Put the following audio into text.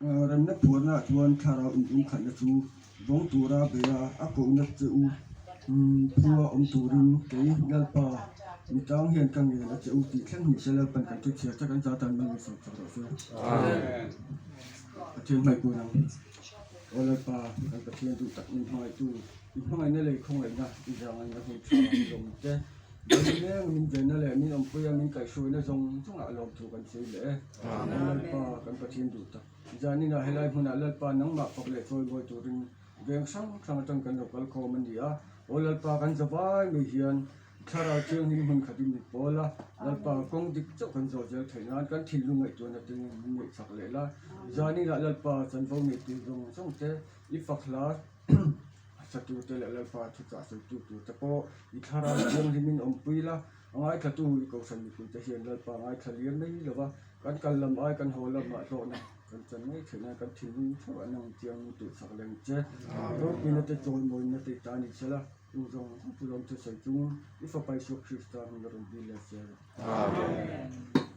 Remna phuarnaah chuan thlarau inpumkhatna chu vawng tura beia a kohna che u phua awm turin kei Lalpa mi tang hian ka ngen a che u tih thleng hnih se Lalpan kan thu chhiar chak an za tan mai sawi chak rawh se. Pathian hmaikun ang. Aw Lalpa, kan Pathian duh tak min hmangaihtu, i hmangaihna leh i khawngaihna i zangaihna hun tha lawm te, Dawi leng min venna leh min awmpuia min kaihhruaina zawng zawngah lawmthu kan sawi leh e. Aw Lalpa, kan Pathian duh tak. Zaninah helai hmunah Lalpa nangmah fak leh chawi mawi turin veng hrang hrang atang kan lo kal khawm a ni a. Aw Lalpa, kan zavai mai hian Thlarau Thianghlim hmun khatin min pawl a, Lalpa kawng dik chauh kan zawh zel theih nan kan thinlung ngaihtuahna te min ngaihchak leh la. Zaninah Lalpa chanvo nei tur zawng zawng te i fak hla. Hmasa turte leh Lalpa thuchah sawitu turte pawh i thlarau thianghlimin awmpui la, a ngaithlatu i kohhran mipuite hian Lalpa ngaithla liam mai lo va, kan kal lam ai kan haw lamah hlawhna kan chan mai theih nan kan thinlung theuh an ang chiang tuhsak leng che. Ropuina te chawimawina te i ta ni sela, chung zawng zawng chu lawmthu sawi chung i fapa Isua Krista hming a rawn dil leh che. Amen.